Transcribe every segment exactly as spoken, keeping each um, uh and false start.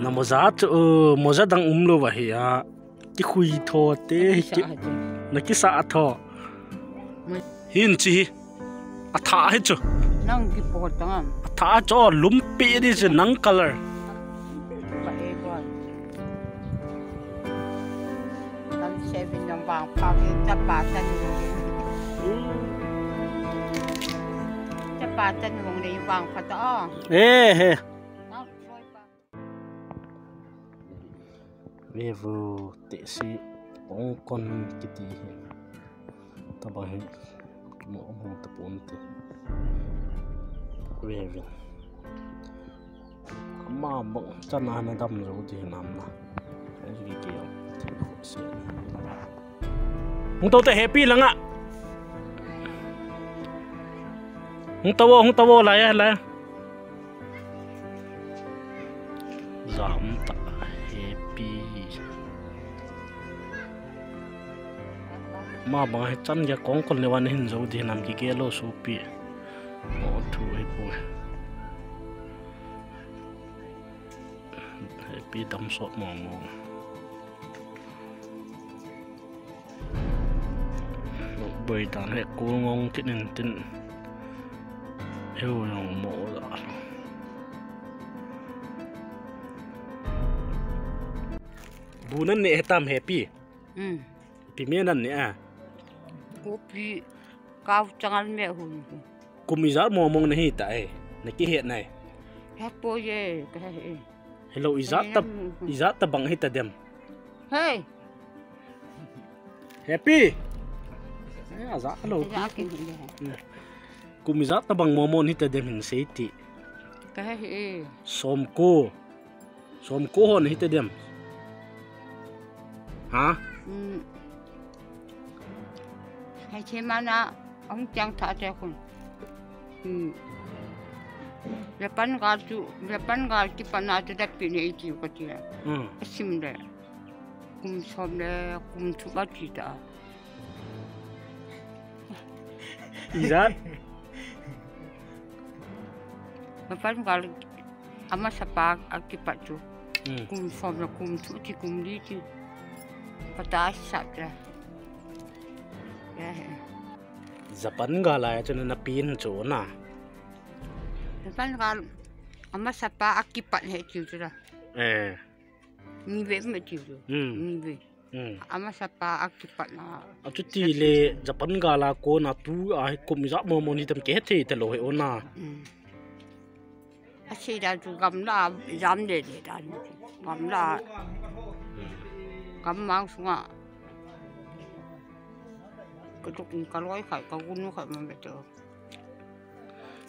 Na moja chu, uh, moja dang umlou va hi a. Kikhui tho te hi ki. Sa chu. Na kisa tho. Hin chi hi. Atha hi chu. Nang kipo tang am. Atha chu lumpi di chu nang color. Ba e ko. Kan se bin nang bang pa ki ta pa ta ni. Ta pa ta ni mong le bang pa ta. Eh, he. Vevo tesi pongkon kiti hi. Tabang hi mo mo tapon te. Vevin. Ama bang chana na dam jo ti nam na. Ai ki ki. Hung to te happy langa. Hung to, hung to, la ya la. Jam ta happy. Ma bang hi chan ya kong kol ne wan hin jo di nam ki ke lo su pi. O thu hi pu. Happy dam sot mo mo. Boi dan he kul ngong tin in tin. Heu ngong mo la. Bu nan ne he tam happy. Hmm. Pi me nan ne a. Kopi kau changal me hun. Kum ijat mo mong na hi ta e. Na ki het nai. He po ye ka he. Hello, ijat ta, ijat ta bang hi ta dem. Hey. Happy. Eh, aja hello. Kum ijat ta bang mo mong hi ta dem hin sei ti. Ka he e. Som ko. Som ko hon hi ta dem. Ha? Hmm. Hai che mana ong chang tha che khun. Hmm. Japan gal chu, Japan gal ki pana chu da pi ne i ti ko ti. Hmm. Sim de. Kum som le, kum thu ba ti ta. Ijat. Japan gal Ama sapa akipat chu. Hmm. Kum som na kum thu ti kum li ti. Pata sap la. Ya he. Japan gal a chu na pin chu na. Japan gal ama sapa akipat he ti chu la. Eh. Ni ve me ti chu. Hmm. Ni ve. Hmm. Ama sapa akipat na. Achuti le Japan gal a kona tu a hi kum ijat mo mo ni tam ke thei ta lo he ona. Hmm. Asei dan chu gamla jam le le dan. Gamla. Gammang sunga. Ka tuk ka loi khai ka gunu khai ma me to.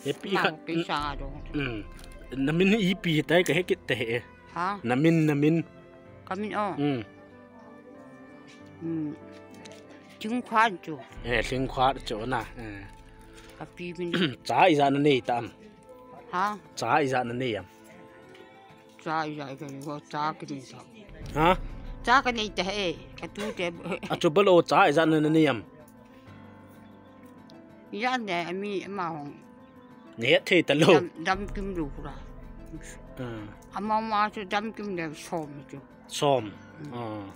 He pi kha. Pi sa do. Hmm. Na min hi ipi tai ka he kit te he. Ha? Na min, na min. Ka min o. Hmm. Hmm. Thingkhuan chu. Eh, Thingkhuan chu na. Eh. Ka pi min. Cha ijat na nei tam. Ha? Cha ijat na nei am. Cha ijat ka nei ko cha ka nei ta. Ha? Cha ka nei ta he. Ka tu te. Achu balo cha ijat na nei am. Ijat ne ami ama hong. Ne thei ta lo. Dam, dam kim lo ra. Ah. Ama ma chu dam kim le som chu. Som. Hmm. Ah.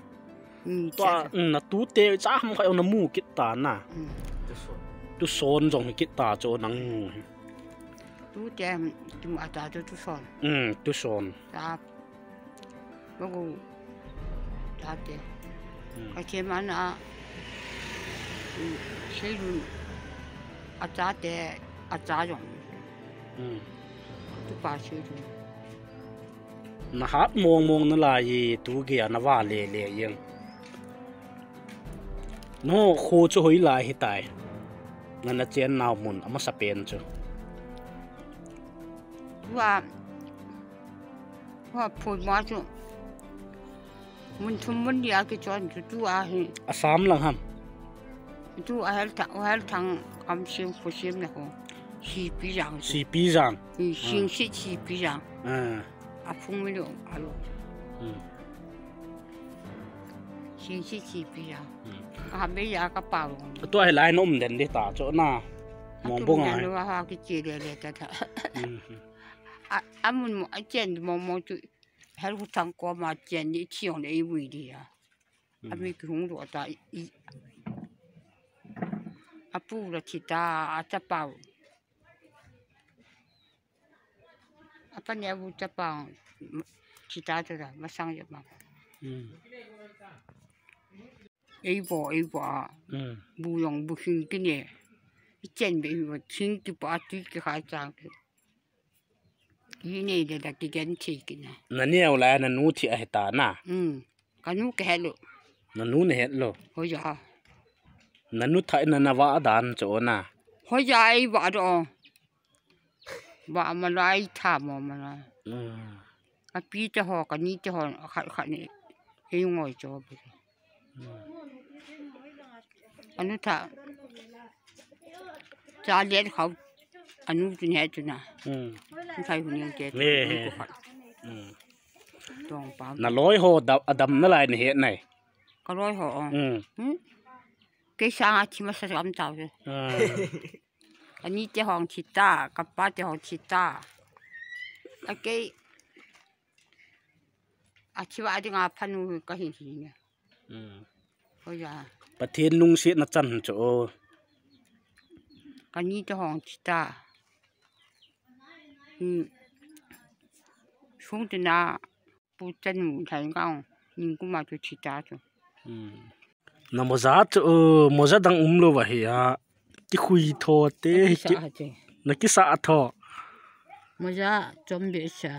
Hmm, tua, cha. Hmm, na tu te cha ham kha na mu kit ta na. Hmm. Tu son jong kit ta chu nang mu. Tu te, tu ata tu, tu son. Hmm, tu son. Cha. Bagu. Cha te. Hmm. Ka che mana. Hmm, sei lu. Ata te, ata jong. Hmm. Tu pa sei lu. Na hat mong mong na lai e, tu gei a na va le le jeng. No kho chu hoi lai hitai. Na na chen nau mun amasa pen chu. Tua, tua phui ma chu. Mun thum mun dia kichon chu tua hi. Assam lang ham. Tu a hel thang, a hel thang kam sim pu sim na ko. Sipi jang. Sipi jang. Hi, ah. Sing si sipi jang. Ah. A phung mi lo, a lo. Hmm. Sing si sipi jang. Hmm. A be ya ka pa lo. Tu a hel ai nom den de ta cho na. Mong bong ai. Lo ha ki che de le ta ta. Hmm. A, a mun mo, a chen mo mo tu. Hel hu thang ko ma chen ni chiong le i vui di a. Hmm. Ami ki hung ro ta i, i. Apu la thi ta, a chapa. Apa ni abu chapa. Thi ta ta, masang ya ma. Hmm. Ei vo, ei vo a. Hmm. Bu yong bu hing ki ne. I chen be i vo hing ki pa ti ki khai chang ki. I nei de da ki gen thi ki na. Na neo la na nu thi a heta na. Hmm. Ka nu ke helo. Na nu ne helo. Ho ya. Na nu tha na na va dan cho na. Ho ya ei va do. Ba ma lai tha mo ma lai. Hmm. Ka pi te ho, ka ni te ho, khat khat ni. Hei ngoi cho bi. Hmm. Anu tha. Cha lian khau. Anu tu ne tu na. Hmm. Ni khai hu ni ke. Ni he. Ni ko khat. Hmm. Tong pa. Na loi ho da, adam na lai ni he nai. Ka loi ho. Hmm. Hmm? Ke sa nga thi ma sa am tau se. Hmm. Ani te hong thi ta, ka pa te hong thi ta. A kei, a thi va ding a phanu ka hin thi ne. Hmm. Ho ya. Pathen lungsetna chan chu. Ka ni te hong thi ta. Hmm. Sung te na. Pu chanu thai kang, ning kuma chu thi ta chu. Hmm. Na moja chu, uh, moja dang um lou va hi a. Ki khui tho te, na ki, kisa ha che. Na kisa tho. Moja chom be sa.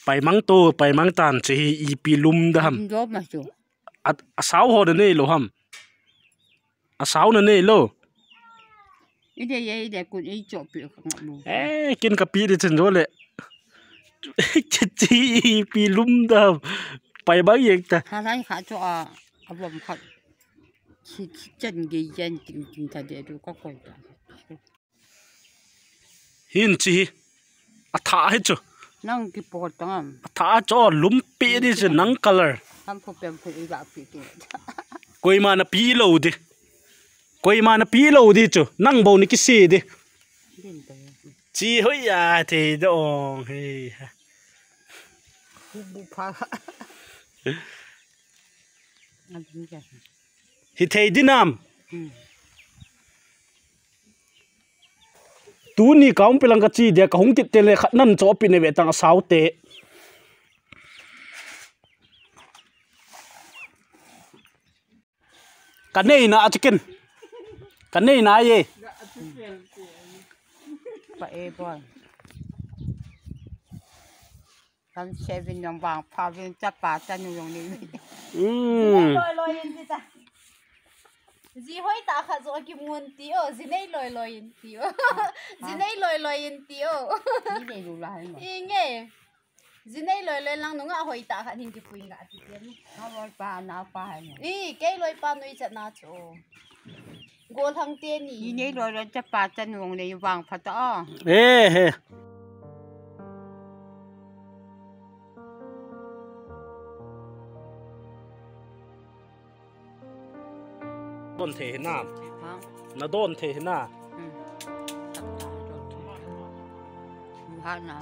Pai mang to, pai mang tan che hi ipi lum da ham. Lum do ma chu. A, a sao ho da nei lou ham. A sao na nei lou. I de ye, i de kun i cho pi ka ngam lou. Eh, kin ka pi de chen jo le. Chi chi pi lum da. Pai bang yek ta. Ha lai kha cho a, a bom kha. Chi, chi chen ge yen ting ting ta de du ka koi ta. Hin chi hi. A tha hi chu. Nang ki po tang am. A tha chu lumpi di chu nang color. Ham phu pem phu i ga pi ki. Koima na pi lou di. Koima na pi lou di chu. Nang bo ni ki si di. Din ta. Chi hoi ya thei dong hei. Bu bu pha. Hi thei di nam. Hmm. Tuni ka um pilang ka chi dia ka hung kit te le khat nan cho pi ne ve tang a sao te. Ka nei na a chicken. Ka nei na ye. Pa e boy. Kan sevin yong vang pha vin chapa chanu yong ni. Hmm. Loi loi in ti ta. Ji hoi ta kha jo ki mun ti o, ji nei loi loi in ti o. Ji nei loi loi in ti o. Ji nei lu la hai mo. I nge. Ji nei loi loi lang nunga hoi ta kha ning ki pui nga ti ti ni. Na loi pa, na pa hai mo. I, kei loi pa nui chat na cho. Golhang te ni. Ji nei loi loi chapa chanu yong nei vang pha ta o. Eh, he. Don thei hi na. Ha? Na don thei hi na. Hmm. Ha na.